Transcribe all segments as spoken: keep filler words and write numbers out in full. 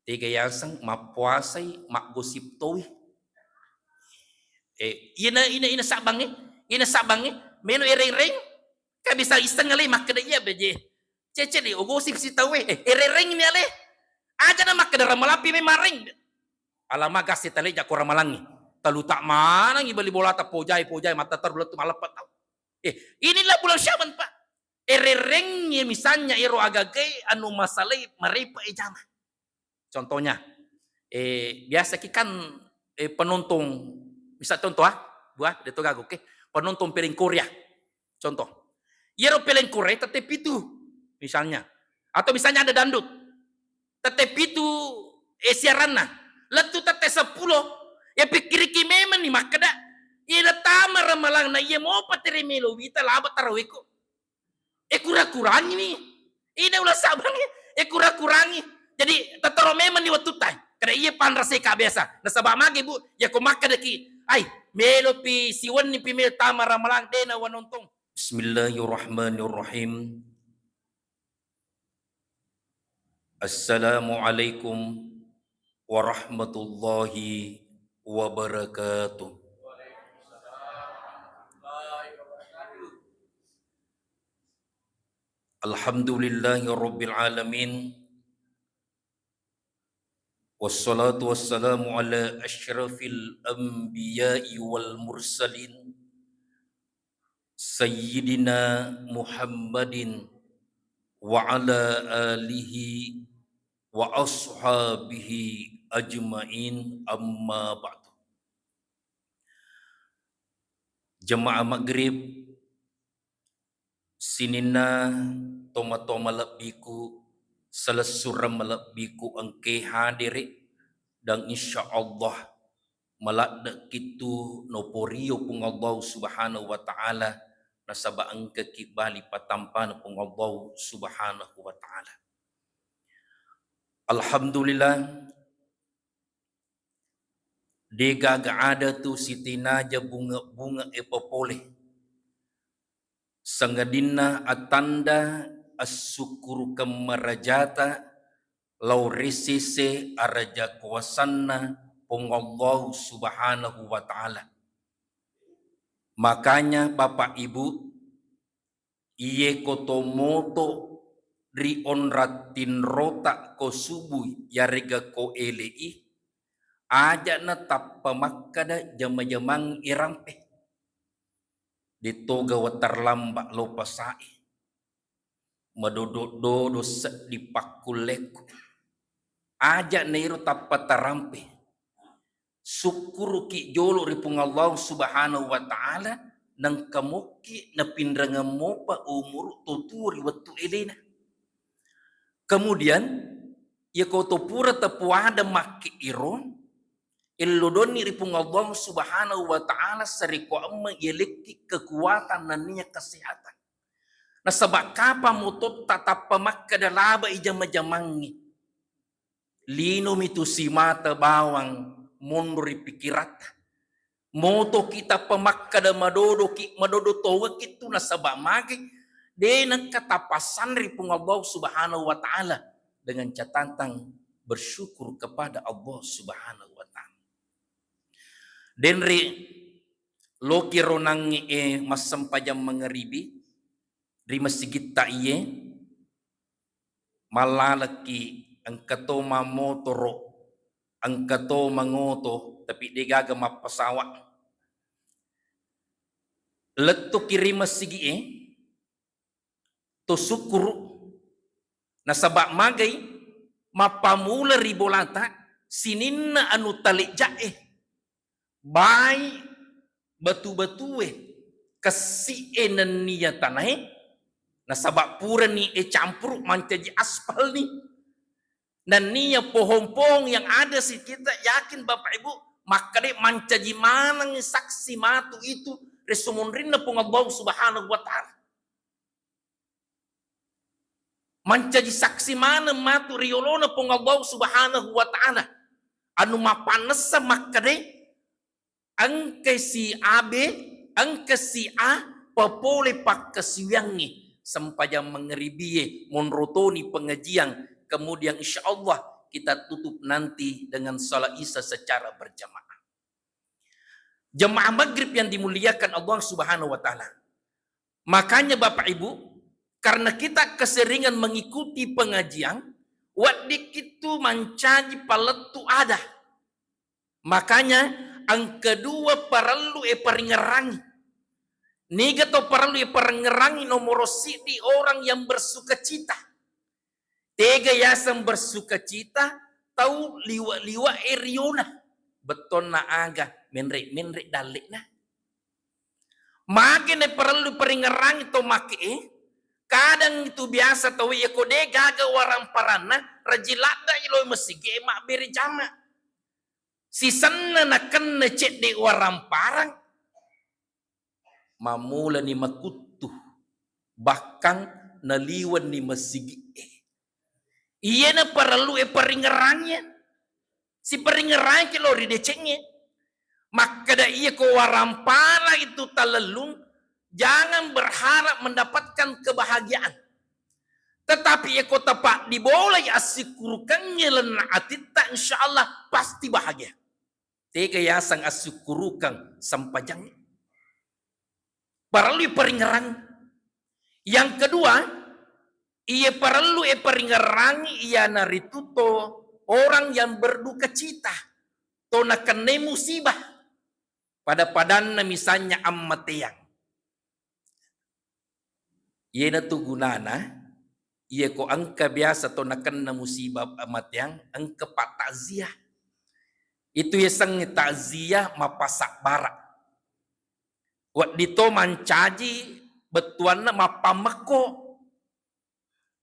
Tega yaseng mappuasai maggosip towi. Eh, iyana, ina, ina sabbangnge, ina sabbangnge, melo ereng-reng, ka bisa isseng ale makkeda iya beje. Cece de, ogosip si tauwe, eh, ereng-reng ni ale. Aja na makkeda ramalapi me mareng. Alama gasi tale jako ramalangi. Talu tak manangi beli bola ta pojai, pojai, mata taru lettu maleppa tau. Eh, inilah bulan Syaban, Pak. Ereng-rengngi misalnya ero agagai anu masalai marepa ejama. Contohnya, eh, biasa ki kan, eh, penonton, misal contoh ah, buah, de to gago, oke. Penonton film Korea. Contoh. Iyaro film Korea tette pitu, misalnya. Atau misalnya ada dangdut. Tette pitu, eh, siaranna. Lettu tette seppulo, ya pikkiriki memang ni makkeda, iya tama ramalang na iya mopa tere melo wita laba taraweko. Eh, kura-kurangi ni. Ina ula sabang, eh, kura-kurangi. Jadi, tetero memang ni wettu tai. Kada iya panraseka biasa. Nasaba magi, Bu, ya ko makkadaki, ai, melo pi siwenni pi melo tama ramalang dena wanontong. Bismillahirrahmanirrahim. Assalamualaikum warahmatullahi wabarakatuh. Alhamdulillahi rabbil alamin. Wassalatu wassalamu ala asyrafil anbiya'i wal mursalin. Sayyidina Muhammadin wa ala alihi wa ashabihi ajma'in, amma ba'du. Jamaah maghrib, sininna toma-toma lebbiku, selessureng malebbiku engke hadere, dan insya Allah maladde'kitu noporio Puang Allah Subhanahu wa Ta'ala, nasaba engkaki bali patampana Puang Allah Subhanahu wa Ta'ala. Alhamdulillah, degaga ada tu sitinaja bunge-bunge e popole. Sangadinna attanda assukkurukeng marajata lao ri sese araja kuasanna Puang Allah Subhanahu wa Ta'ala. Makanya, Bapak Ibu, iye ko to moto ri onrang tinrota ko subui yarega ko ele'i, aja'na tappa makkada jama-jamang irampe. Detoga watarlamba lo pasa'i. Madodo-dodo seddi pakkullekku. Aja' nairo tappa tarampe. Sukkuruki jolo ri Puang Allah Subhanahu wa Ta'ala, nengka mokki napinrengeng mopa umuru totuo ri wettu elena. Kemudian, iyako to pura tapuada makki iro, ello donni ri Puang Allah Subhanahu wa Ta'ala sarekko emmeng yalekki kekuatan nennia kesehatan. Nasaba kapang mototta tappa makkada labai jama-jamangnge. Linomi tu simata bawang monro ri pikiratta. Motoki tappa makkada madodoki, madodo towaki tu nasaba magi de nengka tapassanri Puang Allah Subhanahu wa Ta'ala dengan catatan bersyukur kepada Allah Subhanahu wa Ta'ala. Denre loki ronangnge e massempajang mangaribi ri masigitta iye, mallalekki engka to mammotoro, engka to mangoto, tapi degaga mappasawa. Lettuki ri masigi'e, to sukkuru, nasaba magai mappamula ri bolata sininna anu talejja'e. Bai batu-batue, kessi'e nennia tanae, nasaba purani e campuru mancaji aspal ni. Nennia pohon-pohon yang ada sekitar, yakin Bapak Ibu, makkade mancaji maneng saksi matu itu ri sumunrinna Puang Allah Subhanahu wa Ta'ala. Mancaji saksi maneng matu ri yolona Puang Allah Subhanahu wa Ta'ala. Anu mapannessa makkade, engkai si A B, engka si A, papole pakkasiwiangnge, sempajang mangaribie, monro toni pengajian, kemudian insya Allah kita tutup nanti dengan salat Isya secara berjamaah. Jemaah maghrib yang dimuliakan Allah Subhanahu wa Ta'ala. Makanya, Bapak Ibu, karena kita keseringan mengikuti pengajian, weddikkitu mancaji palettu ada. Makanya, engka dua parellu e paringerangi. Niga to parellu e paringerangi? Nomoro siddi, orang yang bersukacita. Tega yaseng bersukacita? Tau liwe-liwe e riona. Bettonna aga, menre-menre dalle'na. Magi ne parellu paringerangi to make e? Kadang itu biasa tau e, ko de gaga waramparanna, rajin ladde i lo masigi e mabbere jama. Sisenna nakenna cedde waramparang, mammulani makuttu, bahkan naliwenni masigi'e. Iyana parellu e paringerangnge, siparingerangki lo ri decengnge. Makkeda iya ko warampara itu talellung, jangan berharap mendapatkan kebahagiaan. Tetapi iya ko tepat dibolai assikkurukengnge lenna atitta, insya Allah pasti bahagia. Tega yaseng assukkurukeng sempajangnge. Parellu paringerang. Yang kedua, iya parellu e paringerangi iyanaritu to orang yang berduka cita, to nakennai musibah. Pada-padanna misalnya ammateang. Iyanatu gunana, iya ko engka biasa to nakenna musibah amateang, engka pa takziah. Itu yasengnge takziah mappasabbara. Wedding to mancaji bettuanna mappammekko.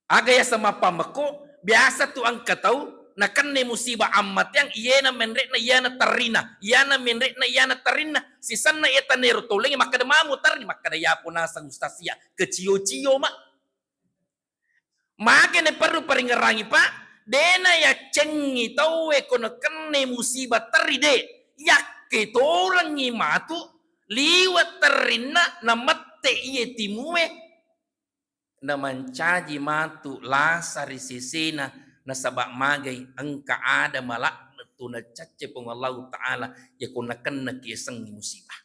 Aga yaseng mappammekko? Biasa tu engka tau nakenna musibah ammateang, iyena menre'na, iyana terrina, iyana menre'na, iyana terrina. Sisenna iya tanero toleng, makkeda mamo terri, makkeda yapo naseng ustaz iya, kecio-cio ma. Mage ne perlu paringerangi, Pak? Dena yaccengi tauwe ko nakenna musibah terri, de. Yakke torengngi matu liwe' terrinna, namette iye timue, namancaji matu lasa ri sesena, nasaba magai engka ada malaknat tu nacacce Puang Allahu Ta'ala, yako nakennaki yasengngi musibah.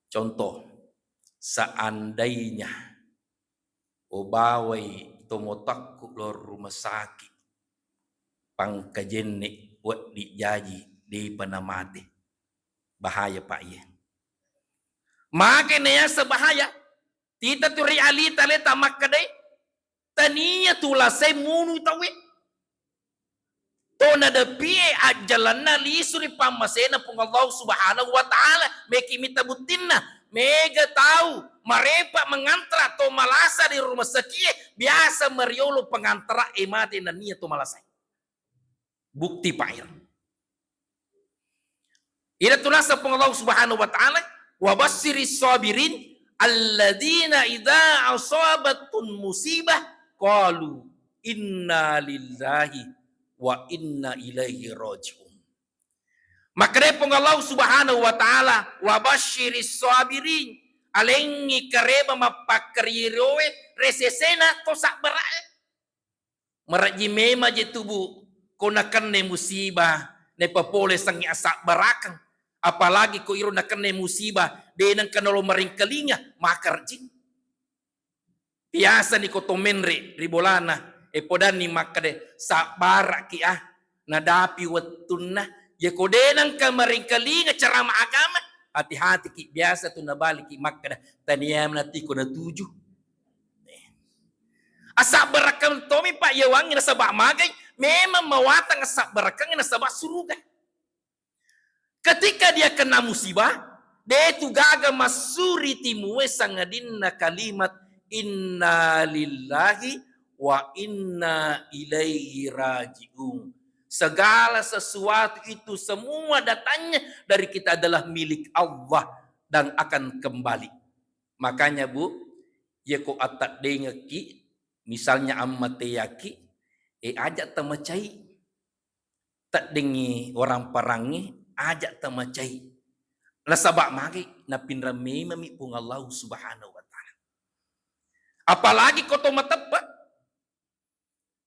Contoh, seandainya ubawai tomotakku lo rumah sakit, pangkajenne wedding jaji depa namate, bahaya, Pak, iye. Mage ne yaseng bahaya, tita tu ri alita leta makkedai, tania tu lasai munu tauwe. To nadepie ajjalanna lisu ri pammasena Puang Allah Subhanahu wa Ta'ala. Meki mita buttinna, mega tau marepa mengantara to malasa di rumah sakie, biasa mariolo pengantara e mate nania to malasai. Bukti, Pak, ira. Ida tu naseng Puang Allah Subhanahu wa Ta'ala, "Wa basyiris sabirin alladzina idza asabatun musibah qalu inna lillahi wa inna ilaihi raji'un." Makkedai Puang Allah Subhanahu wa Ta'ala, "Wa basyiris sabirin," alengngi kareba mappakkariroe resesena to sabbara'e. Marejji memang je tubuh, ko nakenna musibah, naipapole sengngi asabbarakeng. Apalagi ko iro nakenna musibah, de nengka nalo maringkalinga, maka rejjing. Biasa ni ko to menre ri bolana, e podanni makkeda, sabbaraki ah, nadapi wettunna. Ya ko de nengka maringkalinga ceramah agama, hati-hatiki, biasa tu nabaliki makkeda, tania manatiko natuju. Asabbarakeng tomi, Pak, yawangngi nasaba magai, memang mawatang asabbarakeng nasaba suruga. Ketika dia kena musibah, de tu gaga massuri timue sangadinna kalimat inna lillahi wa inna ilaihi raji'un. Segala sesuatu itu semua datangnya dari kita adalah milik Allah dan akan kembali. Makanya, Bu, yako attaddengekki, misalnya ammateyaki, e, aja tamacai. Teddengngi orang parangngi, aja tamacai. Nasaba magi napinreng memami Puang Allah Subhanahu wa Ta'ala. Apalagi ko to mateppe.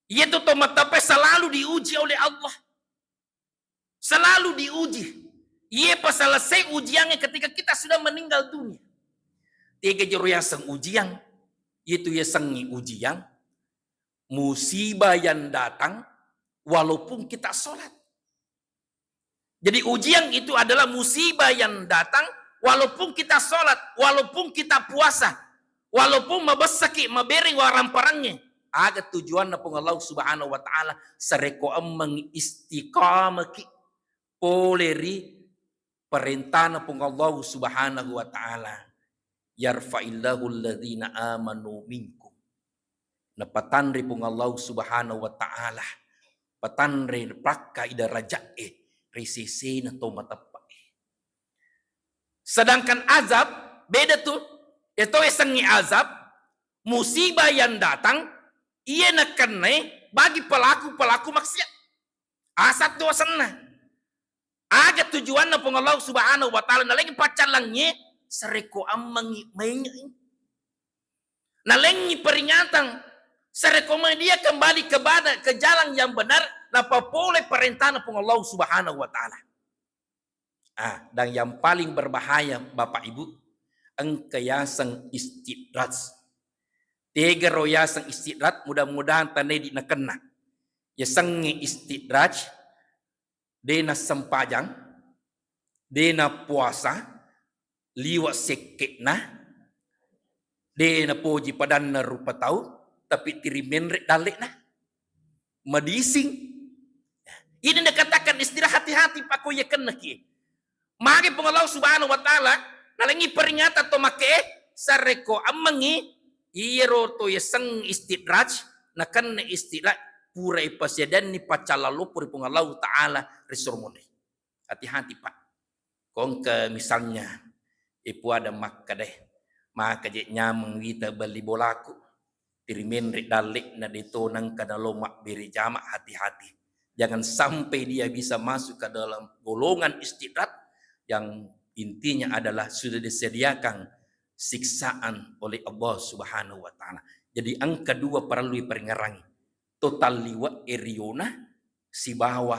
Iyatu to mateppe selalu diuji oleh Allah. Selalu diuji. Iye pa selesai ujiannya ketika kita sudah meninggal dunia. Tega jero yaseng ujian, itu yasengngi ujian, musibah yang datang walaupun kita sholat. Jadi ujian itu adalah musibah yang datang walaupun kita sholat, walaupun kita puasa, walaupun mabessaki, mabereng waramparangnge. Aga tujuanna Puang Allah Subhanahu wa Ta'ala? Sarekko emmengngi istiqamaki pole ri parentana Puang Allah Subhanahu wa Ta'ala. "Yarfa'illahu alladhina amanu minkum." Napatanre Puang Allah Subhanahu wa Ta'ala, patanre, pakka i daraja'e ri sesena to mateppe'e. Sedangkan azab, beda tu. Eto esengngi azab, musibah yang datang, iya nakennai bagi pelaku-pelaku maksiat. Asat dosenna. Aga tujuanna Puang Allah Subhanahu wa Ta'ala, nalengngi paccallangnge, sarekko ammengngi maengngi. Nalengngi peringatan, sarekko mai dia kembali kepada, ke jalan yang benar, napapole perintahna Puang Allah Subhanahu wa Ta'ala. Ah, dan yang paling berbahaya, Bapak Ibu, engka yaseng istidraj. Tegaro yaseng istidraj, mudah-mudahan tanedi nakenna. Yasengnge istidraj, de nassempajang, de napuasa, liwe' sekke'na, de napoji padanna rupa tau, tapi tiri menre' dalle'na. Madising. Ini dikatakan istidraj, hati-hati, Pak, ko yakennaki. Magi Puang Allah Subhanahu wa Ta'ala nalengngi peringatan to makke, sarekko ammengngi, iyaro to yaseng istidraj, nakenna istidraj, pura ipasiadanni paccallang loppo ri Puang Allah Ta'ala ri soro monri. Hati-hati, Pak. Ko engka misalnya, ipuada makkeda, maka je nyameng wita belli bolaku, tiri menre' dalle'na, de to nengka nalo mabbere jama, hati-hati. Jangan sampai dia bisa masuk ke dalam golongan istidraj yang intinya adalah sudah disediakan siksaan oleh Allah Subhanahu wa Ta'ala. Jadi engka dua perlu diperingati. To talliwe' e riona sibawa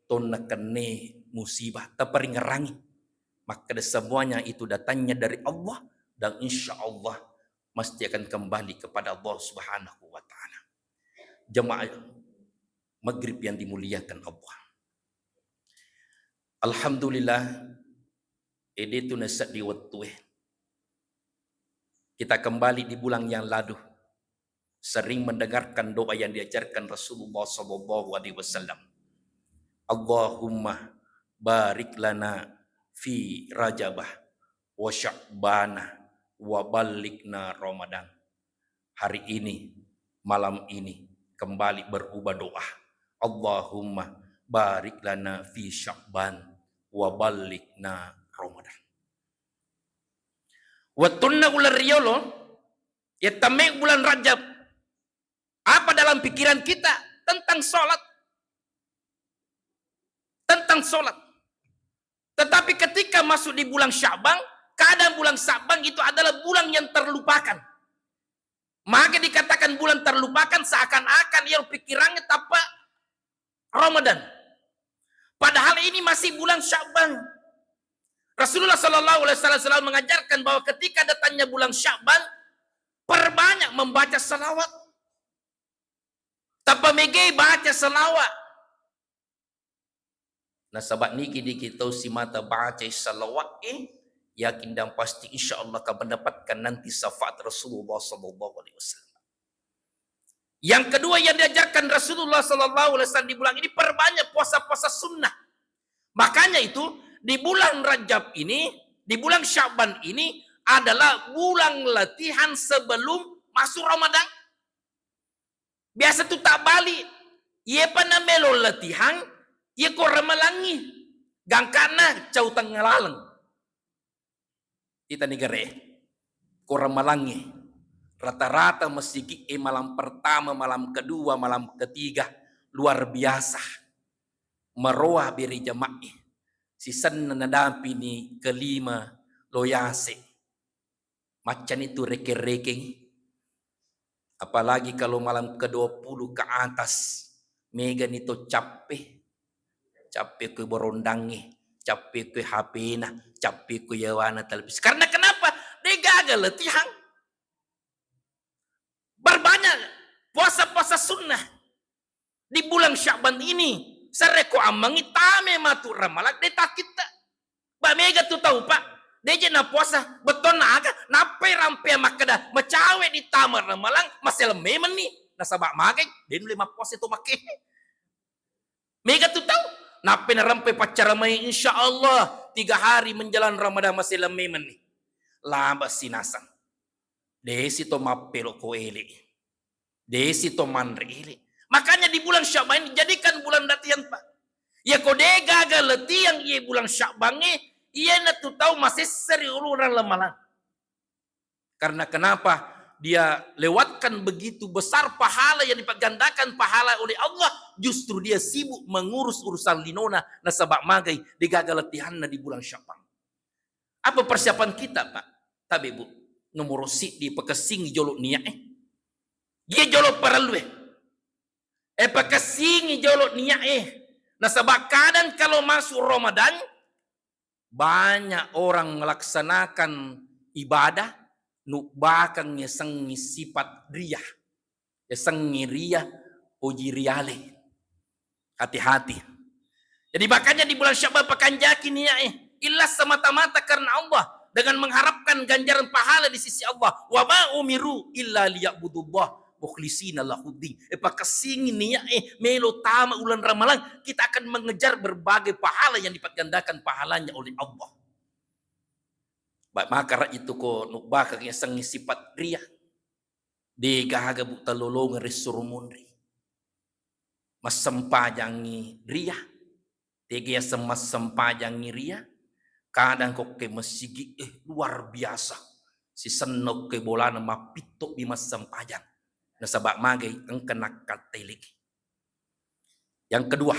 to nakenne musibah, taparingerangi. Makkeda semuanya itu datangnya dari Allah dan insya Allah mesti akan kembali kepada Allah Subhanahu wa Ta'ala. Jemaah maghrib yang dimuliakan Allah. Alhamdulillah, ede tu nasedding wettue. Kita kembali di bulan yang lalu. Sering mendengarkan doa yang diajarkan Rasulullah sallallahu alaihi wasallam. Allahumma barik lana fi Rajabah wa Sya'bana wa ballighna Ramadan. Hari ini, malam ini, kembali berubah doa. Allahumma barik lana fi Sya'ban wa ballighna Ramadan. Wettunna uleng riyolo, yattemme bulan Rajab, apa dalam pikiran kita? Tentang sholat. Tentang sholat. Tetapi ketika masuk di bulan Sya'ban, keadaan bulan Sya'ban itu adalah bulan yang terlupakan. Maka dikatakan bulan terlupakan, seakan-akan ia pikirannya tanpa Ramadan. Padahal ini masih bulan Sya'ban. Rasulullah sallallahu alaihi wasallam selalu mengajarkan bahwa ketika datangnya bulan Sya'ban, perbanyak membaca salawat. Tapamegei baca salawat. Nasaba niki-niki tau simata bacai salawat e, yakin dan pasti insya Allah akan mendapatkan nanti syafaat Rasulullah sallallahu alaihi wasallam. Yang kedua yang diajarkan Rasulullah sallallahu alaihi wasallam di bulan ini, perbanyak puasa-puasa sunnah. Makanya itu di bulan Rajab ini, di bulan Syaban ini adalah bulan latihan sebelum masuk Ramadan. Biasa tu tabbali, iye pa namelo latihan, iye ko ramalangi, gangkana cau tengnga laleng. Ita negara e, ko ramalangi, rata-rata masigi e malam pertama, malam kedua, malam ketiga, luar biasa. Maroa bere jama'i, sisenna nadapini kelima loyase. Maccani tu rekeng-rekeng. Apalagi kalau malam kedua puluh ke atas, megani to cappe. Cappe ko borondangnge, cappe ko H P-na, cappe ko yawana televisi. Karena kenapa? De gaga letihang. Berbanyak puasa-puasa sunnah di bulan Sya'ban ini. Sarekko ammengngi tame matu Ramalang, de takkitta. Ba mega tu tau, Pak. Deje na puasa, bettonna aga, nappai rampe makkeda, macawe ditama Ramalang, maseleng memenni. Nasaba magai, de nulle mappuasa to makke. Mega tu tau, nappai narempe paccara mai, insya Allah, tiga hari menjelang Ramadan maseleng memenni. Laba sinasang. Desi to mappelo ko ele. Desi to manre ele. Makanya di bulan Sya'ban ini jadikan bulan latihan, Pak. Ya ko de gaga latihan iye bulan Sya'ban e, iye na tu tau masesseri ulurang Ramalang. Karena kenapa? Dia lewatkan begitu besar pahala yang dipagandakan pahala oleh Allah, justru dia sibuk mengurus urusan linona, nasaba magai de gaga latihanna di bulan Sya'ban. Apa persiapan kita, Pak? Tabe, Bu, nomor siddi pakessingi jolo niat e. Dia jolo parellu e. Eh, pakessingi jolo niat e. Nasaba kadang kalau masuk Ramadan, banyak orang melaksanakan ibadah, nubbakang yasengngi sifat riya. Yasengngi riya, puji riale. Hati-hati. Jadi makanya di bulan Sya'ban pakanjaki niat e. Ikhlas semata-mata karena Allah dengan mengharapkan ganjaran pahala di sisi Allah. Wa ma umiru illa liya'budullah mukhlisina lahuddin. Eh, pakessingi niat e, melo tama uleng Ramalang, kita akan mengejar berbagai pahala yang dipatgandakan pahalanya oleh Allah. Ba-, maka ra itu ko nubbakang yasengngi sifat riya. De gaga, Bu, talolongeng ri suro munri. Massempajangngi riya. Tega yaseng massempajangngi riya? Kadang kokke masigi, eh, luar biasa. Sisenna okke bolana mappitto bi massempajang. Nasaba magai engka nakkatteleki. Yang kedua,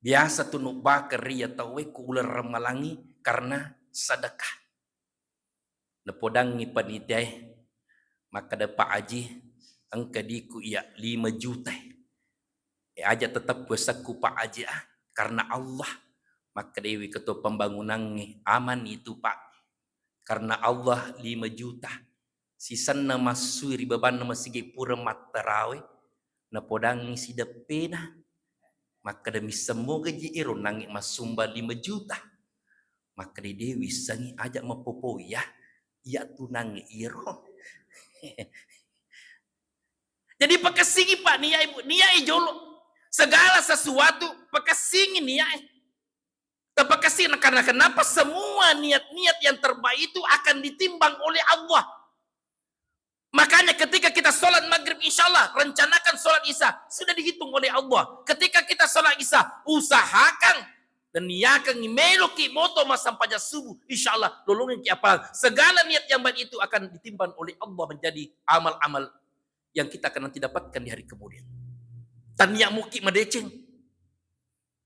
biasa tu nubbakeng riya tauwe ku uleng Ramalangngi karena sedekah. Napodangngi panitiae, makkeda, "Pak Aji, engka diku iya lima juta e. Eh, aja tetep kuesekku, Pak Aji, ah, karena Allah." Makkedawi ketua pembangunangnge, "Aman itu, Pak. Karena Allah lima juta." Sisenna massui ri babanna masigi pura mattarawe, napodangngi sideppena. Makkeda, "Misseng moga ji ero nangnge massumba lima juta?" Makkeda, "De wissengi, aja mappopo iya, iya tu nangnge iyero." Jadi pakessingi, Pak, niat e, Bu, niat e jolo. Segala sesuatu pakessingi niat e. Tapakessingi, karena kenapa? Semua niat-niat yang terbaik itu akan ditimbang oleh Allah. Makanya ketika kita sholat maghrib, insya Allah, rencanakan sholat isya, sudah dihitung oleh Allah. Ketika kita sholat isya, usahakan dan niakan meloki moto massempajang subuh, insya Allah, lolongengki apa. Segala niat yang baik itu akan ditimbang oleh Allah menjadi amal-amal yang kita akan nanti dapatkan di hari kemudian. Tania muki madeceng.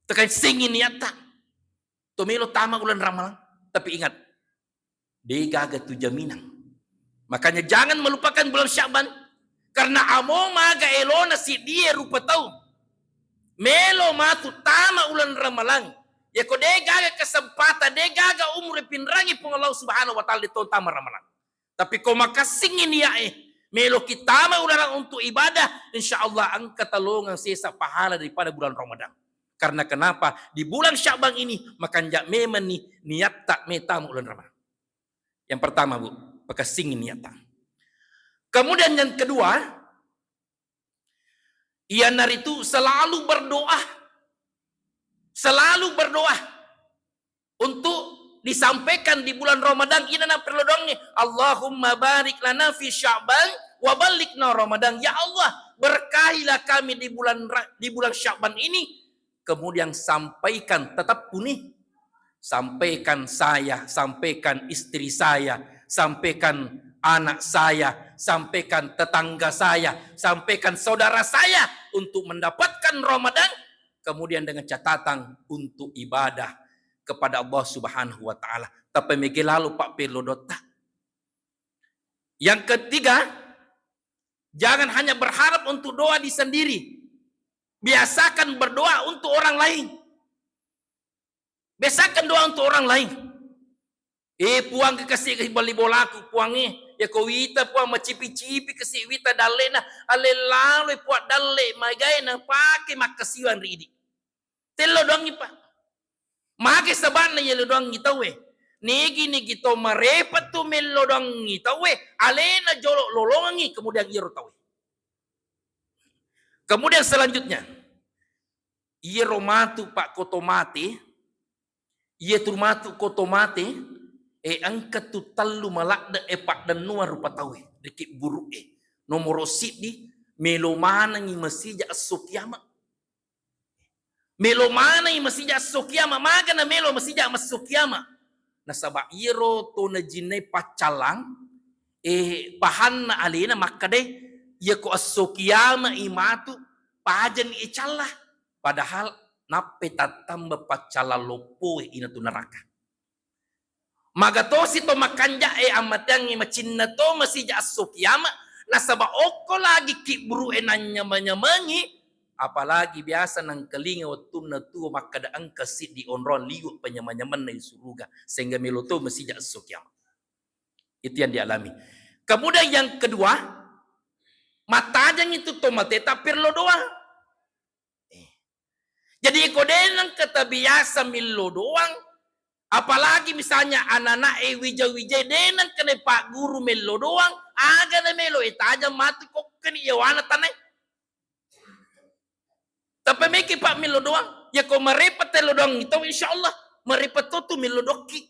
Tekan singi niatta. To melo tama uleng Ramalang. Tapi ingat, de gaga tu jaminang. Makanya jangan melupakan bulan Sya'ban. Karena amo maga elona siddie rupa tau. Melo matu tama uleng Ramalang. Yako de gaga kesempatan, de gaga umur pinrangi Puang Allah Subhanahu wa Ta'ala, de to tama Ramalang. Tapi ko makessingi niat e, meloki tama uleng untuk ibadah, insya Allah engka talolongeng sesa pahala daripada bulan Ramadan. Karena kenapa? Di bulan Sya'ban ini makanja memang ni niatta metama uleng Ramadan. Yang pertama, Bu, pakessingi niatta. Kemudian yang kedua, iyanaritu selalu berdoa. Selalu berdoa untuk disampaikan di bulan Ramadan. Ina na perlu doangnge, "Allahumma barik lana fi Sya'ban wa ballighna Ramadan." Ya Allah, berkahilah kami di bulan Ra-, di bulan Sya'ban ini. Kemudian sampaikan, tetap puni. Sampaikan saya, sampaikan istri saya, sampaikan anak saya, sampaikan tetangga saya, sampaikan saudara saya untuk mendapatkan Ramadan, kemudian dengan catatan untuk ibadah kepada Allah Subhanahu wa Ta'ala. Tapi mege lalo, Pak, perlu dotta. Yang ketiga, Jangan hanya berharap untuk doa di sendiri. Biasakan berdoa untuk orang lain. Biasakan doa untuk orang lain. Eh, Puang, ke kasi' ke bali bolaku, Puang, eh. Ya ko wita, Puang, macipi-cipi kasi' wita dallena, ale lalo, eh, Puang, dalle magae na pake makkasiwang ri idi. Tello doangngi, Pak. Mage saba'na iya lo doangngi tauwe. Nigi-nigi to marepa tu mello doangngi tauwe, alena jolo lolongangi kemudian iyaro tauwe. Kemudian selanjutnya, iyaro matu, Pak, ko to mate, iya tu matu ko to mate, eh, engka tu tellu maladde, eh, paddennuang rupa tauwe ri kibburu'e. Nomoro siddi, melo manengi masija esso kiamat. Melo manengi masija esso kiamat. Maga na melo masija esso kiamat? Nasaba iyaro to najinnai paccallang, eh, pahanna alena makkeda, iya ko esso kiamat i matu, pajani icalla. Padahal nappai tattamba paccallang loppoe, inatu neraka. Maga tosi to makanja'e ammateangngi macinna to masija esso kiamat, nasaba okko lagi kibburu'e nanyama-nyamangi, apalagi biasa nangkalinga wettunna tuo makkeda engka siddi onrong liwe' panyama-nyamanna di suruga, sehingga melo to masija esso kiamat. Itu yang dialami. Kemudian yang kedua, mattajeng itu to mate tapi lo doang. Eh. Jadi, ko de' nengka tabiasa millo doang, apalagi misalnya anak-anak e wija-wija, de' nengka napagguru millo doang, aga na melo e tajang matu kokkeni yawana tanai. Tapi meki pa millo doang, ya ko marepa tello doang itu, insya Allah marepa to tu millo dokki.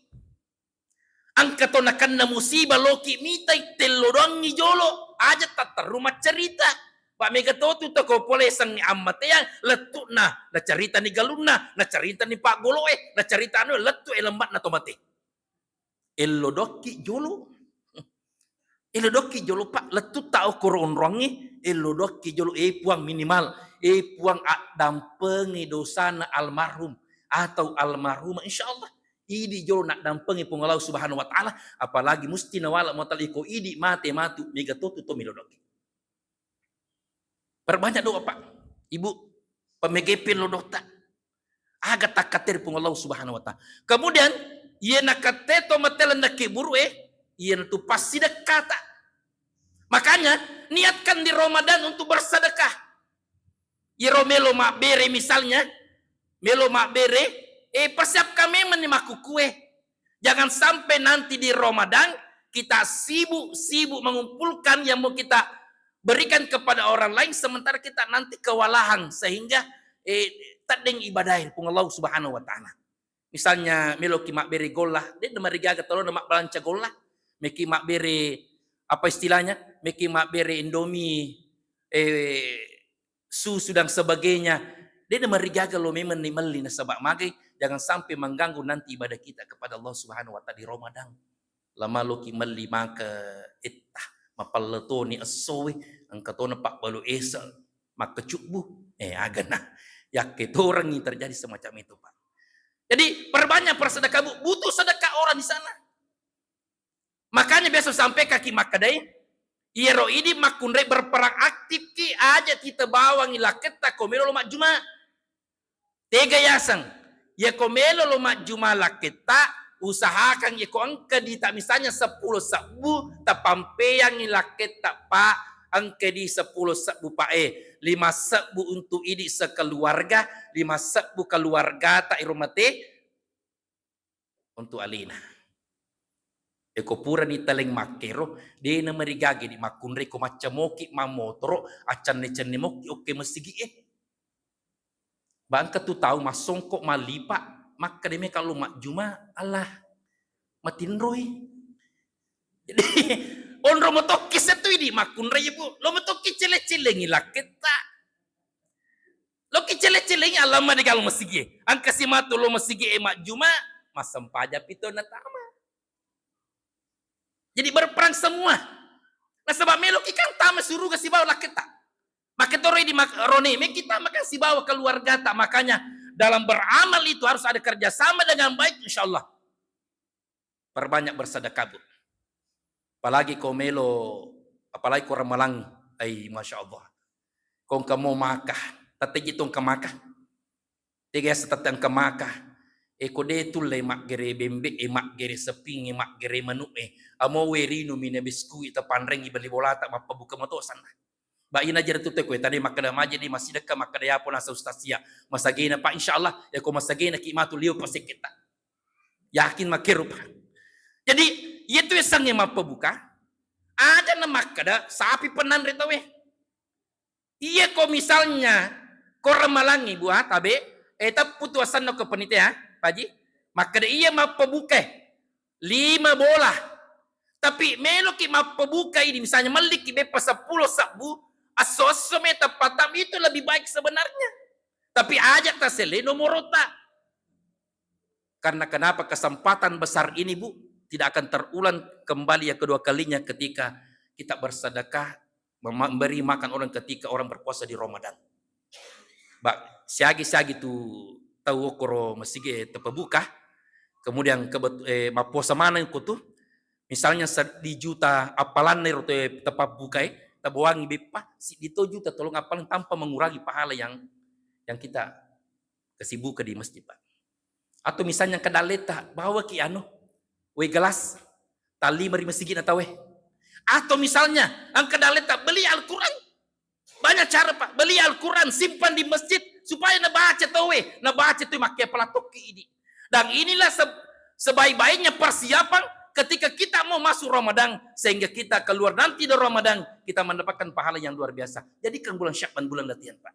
Engka to nakenna musibah, loki mitai, tello doangngi jolo, aja tatterru maccarita. Pa mega to tu toko pole sengngi ammateang, lettu'na, nacaritani galunna, nacaritani paggolo'e, nacarita anu, lettu e lemba'na to mate. Ello dokki jolo. Ello dokki jolo, Pak, lettu ta okoro onrongnge, ello dokki jolo, eh, Puang, minimal, eh, Puang, addampengi dosana almarhum atau almarhumah, insya Allah. Idi jolo naddampengi Puang Allah Subhanahu wa Ta'ala, apalagi musti nawala muatali ko idi mate matu, mega to tu to melo dokki. Perbanyak doa, Pak, Ibu, pamegepe lo dotta. Aga takkater Puang Allah Subhanahu wa Ta'ala. Kemudian, iya nakateto mateleng nakiburu, eh, iya natu passidekka ta. Makanya, niatkan di Ramadan untuk bersedekah. Iyaro melo mabbere misalnya, melo mabbere, eh, persiapkan memang ni makkukue. Jangan sampai nanti di Ramadan kita sibuk-sibuk mengumpulkan yang mau kita berikan kepada orang lain, sementara kita nanti kewalahan sehingga, eh, teddeng ibadah Puang Allah Subhanahu wa Ta'ala. Misalnya, meloki mabbere golla, de' namarigaga tolona mabbalanca golla, meki mabbere, apa istilahnya, meki mabbere Indomie, eh, susu dan sebagainya, de' namarigaga lo memang ni melli nasaba magai, jangan sampai mengganggu nanti ibadah kita kepada Allah Subhanahu wa Ta'ala di Ramadan. Lamaloki melli maka etta, mapalletoni essoe, engka tona pabbalu ese, makkecubbu, eh, agana. Yakke torangi terjadi semacam itu, Pak. Jadi, perbanyak persedekah, Bu. Butuh sedekah orang di sana. Makanya biasa sampai kaki makkedai, iyaro idi makkunrai berperan aktif ki, aja kita bawangi lakketta ko melo lo majjuma. Tega yaseng, iya ko melo lo majjuma lakketta, usahakan iya ko engka dita misalnya seppulo sebbu, tapampeangi lakketta, Pak, engka di seppulo sebbu, Pak, eh, lima sebbu untuk idi sekeluarga, lima sebbu keluargata iro mate, untuk alena. Eko purani taleng makkero, de' namarigage di makkunrai ko macca moki mammotoro, accanne-canne moki okke masigi e. Bangka tu tau massongko mallipa, makkeda meka lo majjuma, Allah, matinroi. Jadi, onro motokki setu idi makkunrai, Bu. Lo motokki cele-celengi lakketta. Loki cele-celengi alamma de' gaga lo masigi e. Engka si matu lo masigi e majjuma, massempajang pi to natama. Jadi berperan semua. Nasaba meloki kan tama suruga sibawa lakketta. Makketoro idi mak-, rone meki tama kan sibawa keluargata. Makanya dalam beramal itu harus ada kerjasama dengan baik, insya Allah. Perbanyak bersedekah, Bu. Apalagi ko melo, apalagi ko ramalang, Ai, masya Allah. Ko engka mo maka, tette ji tu engka maka. Tega yaseng tette engka maka. E, ko de tulle maggere bembe e, maggere seping e, maggere manu e. Amo we rinu mina biskui ta panrengi beli bolata mappabuka moto sanna. Ba ina jere tu te koe tadi makkeda maje di massidekka makkeda yapo nasa ustaz sia. Masagena Pak, insya Allah ya ko masagena ki matu liu pasekketa. Yakin makkero Pak. Jadi iya tu yasengnge mappabuka. Aja na makkeda sapi penanre tawe. Iya ko misalnya ko ramalangi buah tabe, eh, teppu tu asenna ko penite ya, Pak Haji. Makkeda iya mappabuka lima bola. Tapi meloki mappabuka ini, misalnya melliki beppa seppulo sebbu, esso-esso me teppatam itu lebih baik sebenarnya. Tapi aja taselle nomorota. Karena kenapa kesempatan besar ini, Bu, tidak akan terulang kembali yang kedua kalinya ketika kita bersedekah, mema-, memberi makan orang ketika orang berpuasa di Ramadan. Ba, siagi-siagi tu tau okkoro masigi e tepabuka, kemudian kebet-, eh, mappuasa maneng ko tu, misalnya seddi juta appalanna ero te tepabuka e, tabawangi beppa, siddi to juta tolong appalang tanpa mengurangi pahala yang, yang kita kesibukan di masjid, Pak. Atau misalnya engka dalleta, bawaki anu, wae gelas, tallima ri masigi'na tauwe. Atau misalnya engka dalleta, beli Al-Quran. Banyak cara, Pak. Beli Al-Quran, simpan di masjid supaya nabaca tauwe, nabaca tu makke pala tokki idi. Dan inilah se-, sebaik-baiknya persiapan ketika kita mau masuk Ramadan, sehingga kita keluar nanti dari Ramadan, kita mendapatkan pahala yang luar biasa. Jadikan bulan Sya'ban bulan latihan, Pak.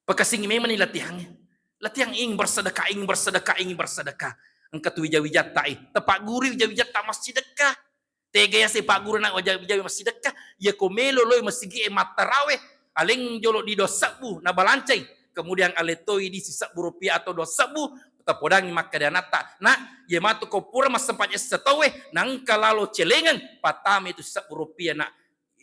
Pakasingi memang ni latihannya. Latihan ing bersedekah, ing bersedekah, ing bersedekah. Engka tu wija-wijatta, eh. Tepagguru wija-wijatta massidekka. Tega yase pagguru na wija-, wija-, massidekka. Iya ko melo loi masigi e mattarawe. Aleng jolo di dua sebbu na balancai. Kemudian ale toi di sisebbu rupiah atau dua sebbu. Tapodangi makkeda anatta. Nak, iya matu ko pura massempajang sitaue. Nangka lalo celengeng. Patame tu sisebbu rupiah nak.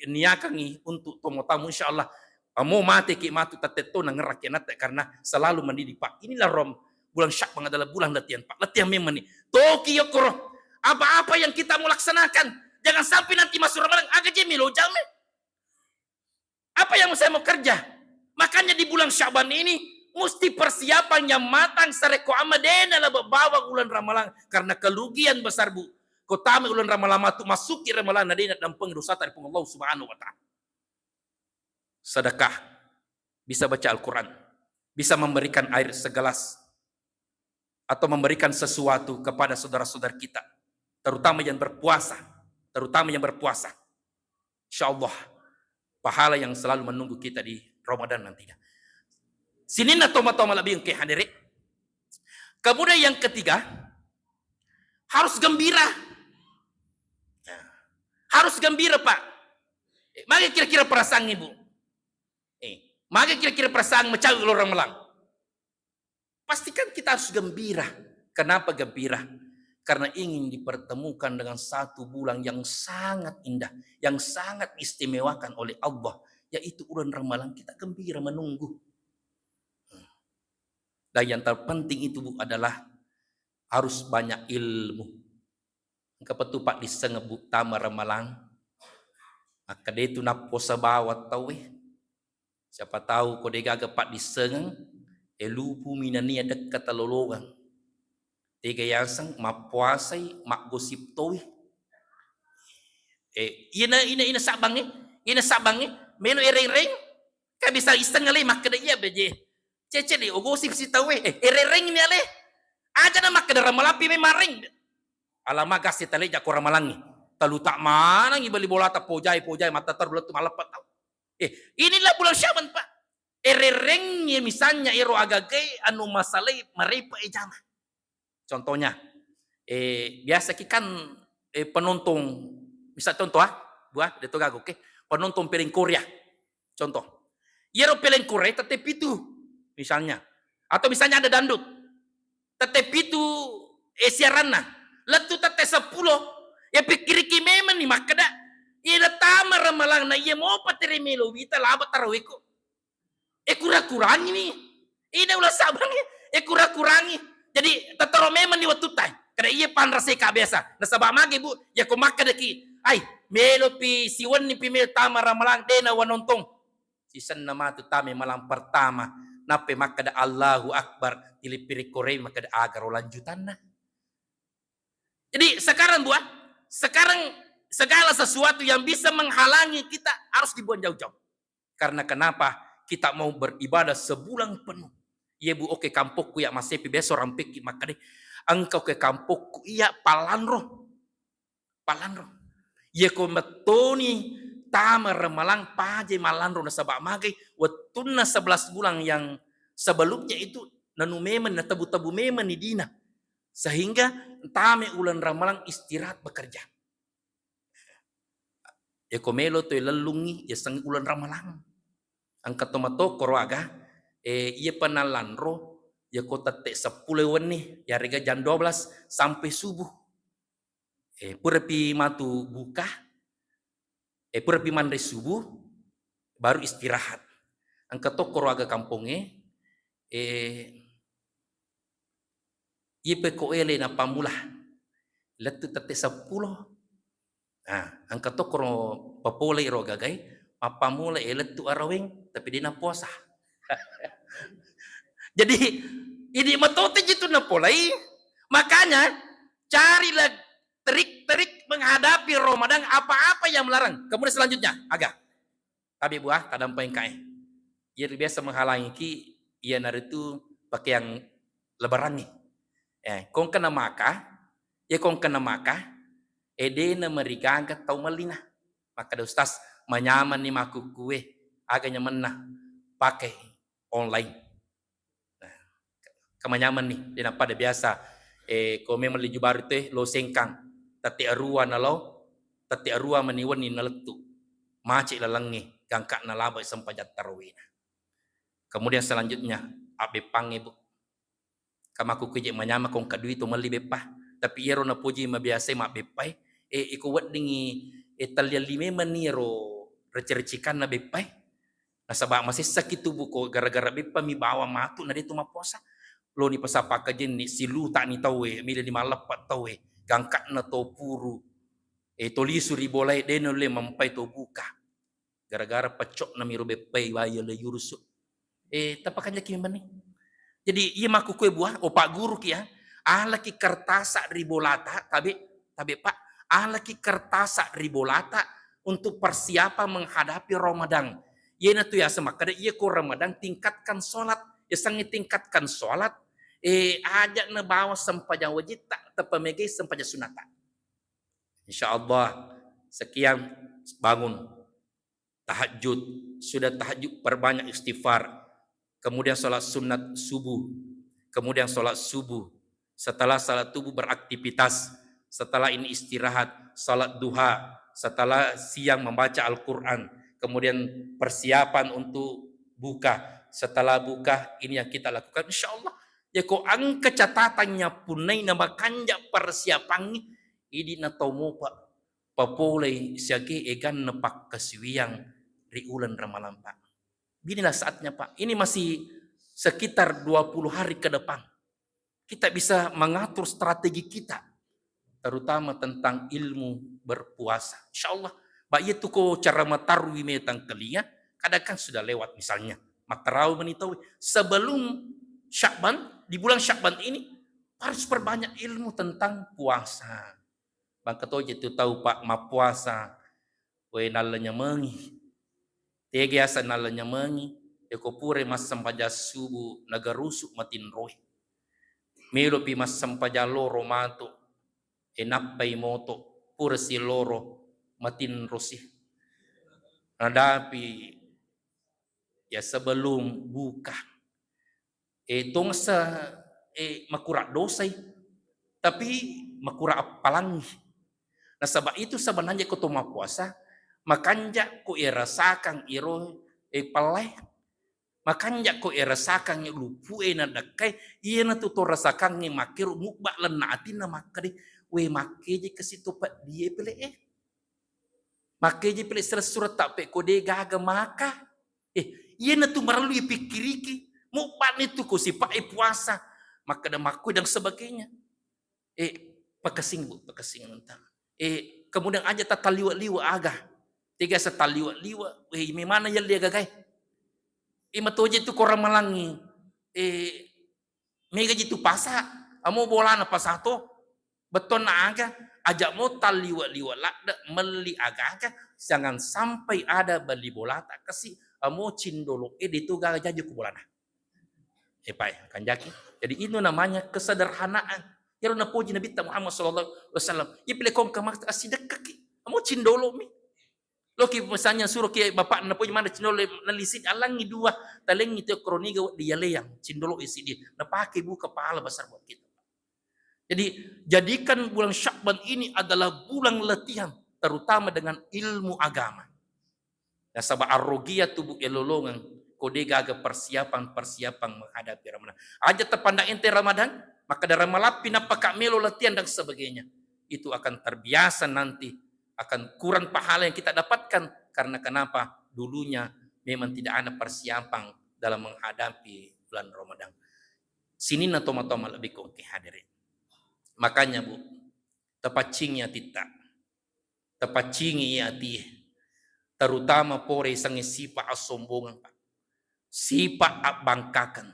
Niakangi untuk tomotamu, insya Allah. Amo mateki matu tatetto nangeraki anatta karena selalu mendidik, Pak. Inilah Rom, bulan Sya'ban adalah bulan latihan, Pak. Latihan memang nih. Toki yokoro. Apa-apa yang kita mau laksanakan, jangan sampai nanti masuk Ramadan aga je melo jame. Apa yang saya mau kerja? Makanya di bulan Sya'ban ini mesti persiapan yang matang sarekko ama dena laba bawang bulan Ramalang karena kerugian besar, Bu. Ko tama bulan Ramalang matu masuki Ramalang na dena dampeng dosata ri Puang Allah Subhanahu wa Ta'ala. Sedekah, bisa baca Al-Quran, bisa memberikan air segelas, atau memberikan sesuatu kepada saudara-saudara kita, terutama yang berpuasa, terutama yang berpuasa. Insya Allah, pahala yang selalu menunggu kita di Ramadan nantinya. Sininna toma-toma lebih engke hadere. Kemudian yang ketiga, harus gembira. Ya. Harus gembira, Pak. Eh, magi kira-kira perasaan ibu? Eh, magi kira-kira perasaan mecawi orang melang? Pastikan kita harus gembira. Kenapa gembira? Karena ingin dipertemukan dengan satu bulan yang sangat indah, yang sangat diistimewakan oleh Allah, yaitu bulan Ramalang. Kita gembira menunggu. Dan yang terpenting itu, Bu, adalah harus banyak ilmu. Engka pettu paddissengeng, Bu, tama Ramalang. Akkeda tu napposa bawang tauwe. Siapa tahu ko degaga paddissengeng, e, lupu minania dekka talolongang. Tega yaseng mappuasai maggosip towi. E, ina, ina, ina sabbangnge, ina sabbangnge, melo ereng-reng, ka bisa isseng ale makkeda iya beje. Cece de, ogosip si tauwe, e, ereng-reng ni ale. Aja na makkeda Ramalang pi memang reng. Alama gas taleja ko Ramalangngi. Talu tak manangi beli bola ta pojai, pojai, mata taru lettu maleppa tau. Eh, inilah bulan Syaban, Pak. Erereng ya misalnya ero agagai anu masalai marepa e jama. Contohnya, eh, biasa ki kan, eh, penonton, misal contoh ah, buah, de to gago, oke. Penonton peleng Korea. Contoh. Iyaro peleng Korea tette pitu, misalnya. Atau misalnya ada dangdut. Tette pitu, eh, siaranna. Lettu tette seppulo. Ya pikkiriki memang ni makkeda. Iya tama Ramalang na iya mopa tere melo wita laba taraweko. E kura-kurangi ni. Ina ula sabang e kura-kurangi. Jadi tetero memang ni wettu tai. Kada iya panrase ka biasa. Nasaba mage, Bu, ya ko makkedaki, ai, Melopi siwenni pi melo tama Ramalang, de' nawanontong. Sisenna matu tama malam pertama, nappa makkeda Allahu Akbar, tilippi ri koroe makkeda, agaro lanjutanna. Jadi sekarang, Bu, ah, sekarang segala sesuatu yang bisa menghalangi kita harus dibuang jauh-jauh. Karena kenapa? Kita mau beribadah sebulan penuh. Iya, Bu, oke, kampokku iya, massepi, biasa rampekki makkeda, engka oke kampokku iya pallanro. Pallanro. Iya ko mettoni tama Ramalang paja mallanro, nasaba magai wettunna sebelas bulan yang sebelumnya itu nanu memang, natebu-tebu memang ni dina. Sehingga tama uleng Ramalang istirahat bekerja. Iya ko melo toi lellungngi, yasengnge uleng Ramalang. Engka to matokkoro aga, eh, iya pa nallanro, iya ko tette seppulo wenni, yarega jam dua belas sampai subuh. Eh, purapi matu buka, eh, purapi manre subuh, baru istirahat. Engka tokkoro aga kampongnge, eh, Iye pekko ele nappamula lettu tette seppulo. Nah, engka tokkoro papolei ro gagai, mappamula e lettu araweng, tapi de' napuasa. Jadi, idi matote jitu napolei. Makanya, carilah trik-trik menghadapi Ramadan, apa-apa yang melarang. Kemudian selanjutnya, aga. Tabe, Bu, ah, tadampai engkae. Iya ribiasa menghalangiki, iyanaritu pakeang lebarangnge. Eh, ko engka namaka, iya ko engka namaka, eh, de' namarigaga tau mellina. Makkeda Ustaz, manyamanni makkukkue, aga nyamenna pakai online. Nah, kemanyaman nih, de' nappada biasa, eh, ko memang liju baru te lo Sengkang, tette arua nalo, tette arua mani wenni nalettu. Macet lalengnge, gangka'na laba sempajang tarawihna. Kemudian selanjutnya, abbeppangnge, Bu. Kamaku kuje manyameng ko engka dui to melli beppa. Tapi iyaro napoji mabiasa mabbeppai, eh, iko weddingi, eh, talliang lime mani ro reci-recikanna beppai. Nasaba masessaki tubuh ko gara-gara beppa mi bawang matu na de' tu mappuasa. Loni pasapakajenni, siluta'ni tauwe, mileni malleppa tauwe, gangka'na to puru, eh, to lisu ri bolae, de' nulle mampai to buka. Gara-gara peccokna miro beppai wae le yurusu. Eh, tapakanjaki mani. Jadi, iya makkukue, Bu, ah, oh, Pak Guru ki, ah, alaki kertasa ri bolata, tabe, tabe, Pak, alaki kertasa ri bolata untuk persiapan menghadapi Ramadan. Iyanatu yaseng makkeda, iya ko Ramadan tingkatkan sholat. Yasengnge tingkatkan sholat, eh, aja' nabawa sempajang wajitta, tappa megai sempajang sunnata. Insya Allah, sekian, bangun. Tahajud, sudah tahajud perbanyak istighfar, kemudian sholat sunat subuh, kemudian sholat subuh, setelah sholat subuh beraktivitas, setelah ini istirahat, sholat duha, setelah siang membaca Al-Quran, kemudian persiapan untuk buka, setelah buka ini yang kita lakukan, insya Allah. Ya, ko engka catatannya punnai na makanja persiapannya, idi na tau mopa papolei siaga eganna pakkasiwiang ri uleng Ramalang, Pak. Inilah saatnya, Pak. Ini masih sekitar dua puluh hari ke depan. Kita bisa mengatur strategi kita, terutama tentang ilmu berpuasa. Insya Allah, Pak, iya tu ko cara matarwi metang kelia, kadang kan sudah lewat misalnya. Mattarawi mani tau. Sebelum Syakban, di bulan Syakban ini, harus perbanyak ilmu tentang puasa. Bangka toje tu tau, Pak, mappuasa, we, nallenyamengi. Tega yaseng nallenyamengi? Yako pura massempajang subuh nagarusu matinroi. Melopi massempajang loro matu, e, nappai moto, pura si loro matinrosi. Nadapi ya sebelum buka. Eh, tongsa, eh, makura dosai, tapi makura appalangi. Nasaba itu sebenarnya ko to mappuasa, makanja ko irasakang iro, eh, pallai. Makanja ko irasakang lupu e nadakkai, iyanatu to rasakangnge makkero mubba lenna atinna makkeda, "We, makkeje kasi to peddie pele e." Makkeje pele selessureng tappe ko de gaga maka. Eh, iyanatu marellu ipikkiriki. Mubbani tu ko sipa e puasa. Makkeda makkoi dan sebagainya. Eh, pakasing, Bu, pakasing nonton. Eh, Kemudian aja tatalliwe-liwe aga. Tega setalliwe-liwe, weh, memana yelli agagae. Ima toje tu korang malangi. Eh, mega ji tu pasa, amo bolana pasa to. Bettonna aga, aja mo talliwe-liwe ladde melli aga-aga, jangan sampai ada beli bola tak kasi, amo cindolo e de tu gaga jaji ku bolana. Epae, kanjaki. Jadi itu namanya kesederhanaan. Iyaro napoji Nabitta Muhammad sallallahu alaihi wasallam. Ipile kongka makta asidekkaki. Amo cindolo mi. Loki misalnya suruh ki bapak napoji mana cindolo nalisi alangi dua, talengi teo kroniga weddi yaleang cindolo isi di. Napake buka pahala besar buat kita. Jadi jadikan bulan Sya'ban ini adalah bulan latihan terutama dengan ilmu agama. Nasaba arrogia tubuh elolongang ko de gaga persiapan-persiapan menghadapi Ramadan. Aja tepandang ente Ramadan, maka dari malappi napaka melo latihan dan sebagainya. Itu akan terbiasa nanti, akan kurang pahala yang kita dapatkan. Karena kenapa? Dulunya memang tidak ada persiapan dalam menghadapi bulan Ramadan. Sininna toma-toma lebih kongke hadirin. Makanya, Bu, tapaccingi atitta. Tapaccingi ati, terutama pore sangi sipa asombongang, Pak. Sipa abbangkakeng.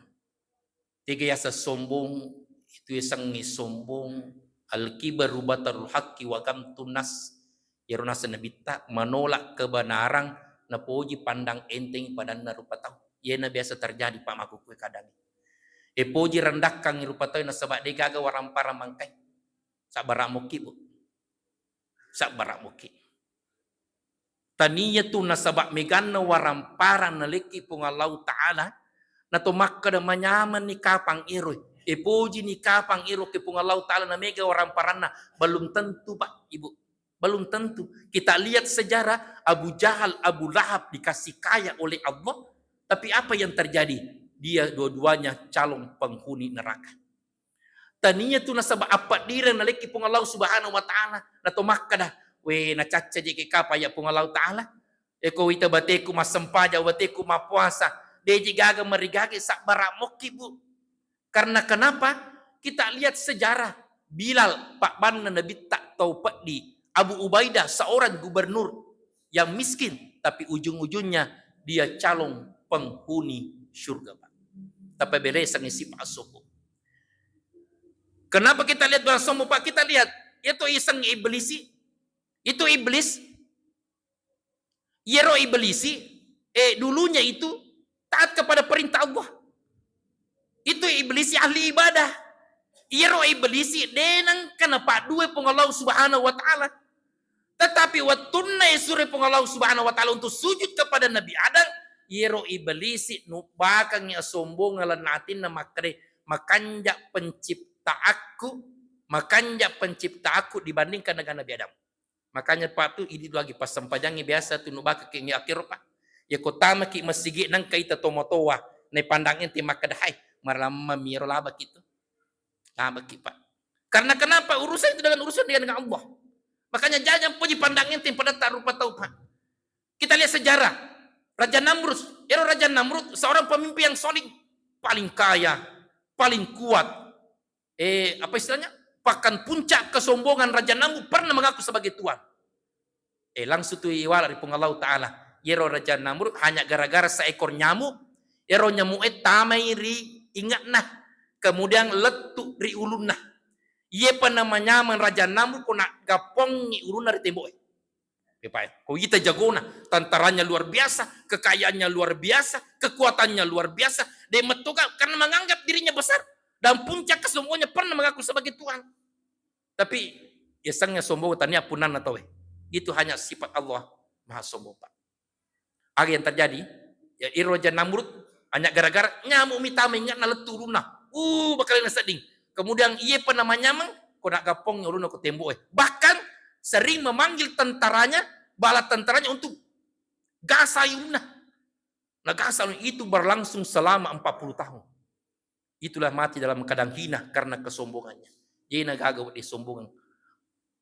Tega yaseng sombong, itu yasengnge sombong, al-kibaru batarul haqqi wa ghamtun nas. Iyaro naseng Nabitta, menolak kebenaran, napoji pandang enteng padanna rupa tau. Iyena biasa terjadi, Pak, makkukue kadang. E poji rendakkangi rupa tau nasaba de gaga waramparang mangkai. Sabbara mokki, Bu. Sabbara mokki. Tania tu nasaba meganna waramparang nalekki Puang Allahu Ta'ala, nato makkeda manyamenni kapang ero, e pojini kapang ero ke Puang Allahu Ta'ala na mega waramparanna, belum tentu, Pak, Ibu. Belum tentu. Kita lihat sejarah Abu Jahal, Abu Lahab dikasih kaya oleh Allah, tapi apa yang terjadi? Dia dua-duanya calon penghuni neraka. Tania tu nasaba appaddireng nalekki Puang Allah Subhanahu wa Ta'ala. Nato makkeda, "We, nacacca jeke kapa ya Puang Allah Ta'ala. Eko wita bateku massempajang, bateku mappuasa. Deji gaga marigage sabbara mokki, Bu." Karena kenapa? Kita lihat sejarah Bilal, pabbanna Nabitta tau peddi, Abu Ubaidah seorang gubernur yang miskin, tapi ujung-ujungnya dia calon penghuni surga, Pak. Tapi beresangi sifat sombong. Kenapa kita lihat orang sombong, Pak? Kita lihat, itu iseng iblisi. Itu iblis. Iyaro iblisi, eh, dulunya itu taat kepada perintah Allah. Itu iblisi ahli ibadah. Iyaro iblisi de nengka napaddue Puang Allah Subhanahu wa Ta'ala. Tetapi wettunna isuroi Puang Allah Subhanahu wa Ta'ala untuk sujud kepada Nabi Adam, iyaro iblisi nubbakangngi asombongeng lalenna atinna makkeda, "Makanja penciptaanku, makanja penciptaanku dibandingkan dengan Nabi Adam." Makanya, Pak, tu idi lagi passempajangngi biasa tu nubaka kengngi akhiro, Pak. Ya ko tamaki masigi nengka ita tomatoa, naipandang ente makkeda, "Hai, maramma miro labaki tu." Labaki, Pak. Karena kenapa? Urusan itu dengan urusan dia dengan Allah. Makanya jangan puji pandang ente pada tak rupa tau, Pak. Kita lihat sejarah. Raja Namrud, ero Raja Namrud seorang pemimpin yang soling, paling kaya, paling kuat. Eh, apa istilahnya? Bahkan puncak kesombongan Raja Namrud pernah mengaku sebagai Tuhan. Eh, langsung tu iwala ri Puang Allah Ta'ala. Yero Raja Namrud hanya gara-gara seekor nyamuk, ero nyamuk e tamai ri ingatna, kemudian lettu ri ulunna. Iye pa namanyameng Raja Namrud ko naggapongngi ulunna ri tembok e. Epae, ko ita jagona, tentaranya luar biasa, kekayaannya luar biasa, kekuatannya luar biasa. De mettoga karena menganggap dirinya besar dan puncak kesombongannya pernah mengaku sebagai Tuhan. Tapi ya sangnya sombong tania punanna tawe. Itu hanya sifat Allah Maha Sombong, Pak. Aga yang terjadi? Ya, iro Raja Namrud hanya gara-gara nyamuk mitama ingatna lettu ulunna. Uh, bakal nasedding. Kemudian iye pa namanyameng, ko naggappong ulunna ko tembok e. Bahkan sering memanggil tentaranya, bala tentaranya untuk gasai ulunna. Nah, gasai itu berlangsung selama empat puluh tahun. Itulah mati dalam keadaan hina karena kesombongannya. Jadi nagaga wedding sombongan.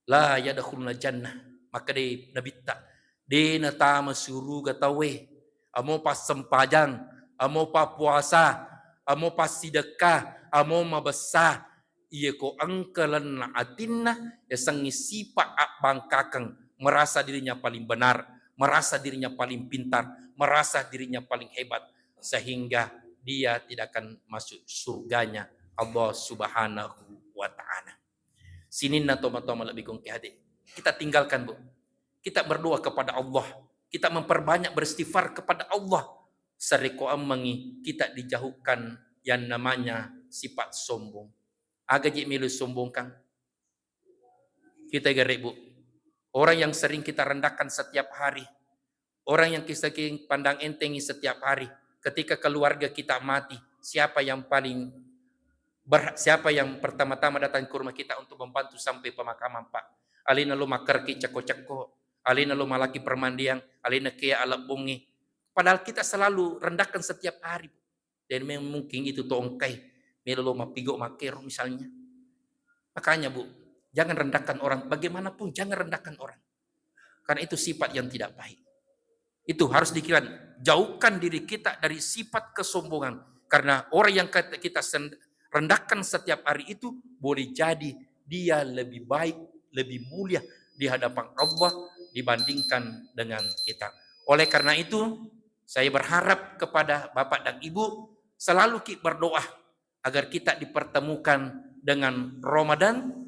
La yadkhulul jannah. Makkeda Nabitta, de natama suruga tauwe. Amo passempajang, amo pappuasa, amo passidekka, amo mabessa. Iya ko engka lenna atinna, yasengnge sipa abbangkakeng, merasa dirinya paling benar, merasa dirinya paling pintar, merasa dirinya paling hebat, sehingga dia tidak akan masuk surganya Allah Subhanahu wa Ta'ala. Sininna tomatoa malebbi kongke hade, kita tinggalkan, Bu. Kita berdoa kepada Allah, kita memperbanyak beristighfar kepada Allah. Sarekkoammengngi kita dijauhkan yang namanya sifat sombong. Aga je melo sombongkang? Kita gare, Bu. Orang yang sering kita rendahkan setiap hari, orang yang kita pandang entengi setiap hari, ketika keluarga kita mati, siapa yang paling ber-, siapa yang pertama-tama datang ke rumah kita untuk membantu sampai pemakaman, Pak? Alena lo makkerki cekko-cekko, alena lo malaki permandian, alena kea alebbongnge. Padahal kita selalu rendahkan setiap hari, Bu. Dan memang mungkin itu to engkai melo lo mappigo makkero misalnya. Makanya, Bu, jangan rendahkan orang, bagaimanapun jangan rendahkan orang. Karena itu sifat yang tidak baik. Itu harus dikira, jauhkan diri kita dari sifat kesombongan. Karena orang yang kata kita sen-, rendahkan setiap hari itu boleh jadi dia lebih baik, lebih mulia di hadapan Allah dibandingkan dengan kita. Oleh karena itu, saya berharap kepada Bapak dan Ibu, selalu ki berdoa agar kita dipertemukan dengan Ramadan,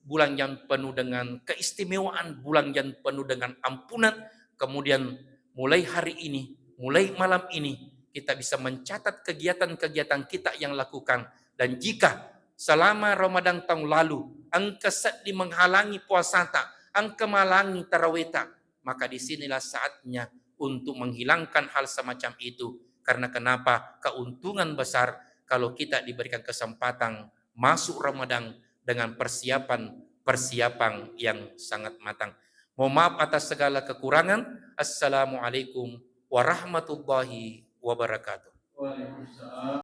bulan yang penuh dengan keistimewaan, bulan yang penuh dengan ampunan. Kemudian mulai hari ini, mulai malam ini, kita bisa mencatat kegiatan-kegiatan kita yang lakukan. Dan jika selama Ramadan tahun lalu, engka seddi menghalangi puasata, engka malangi taraweta, maka di sinilah saatnya untuk menghilangkan hal semacam itu. Karena kenapa? Keuntungan besar kalau kita diberikan kesempatan masuk Ramadan dengan persiapan-persiapan yang sangat matang. Mohon maaf atas segala kekurangan. Assalamualaikum warahmatullahi wabarakatuh. Waalaikumsalam.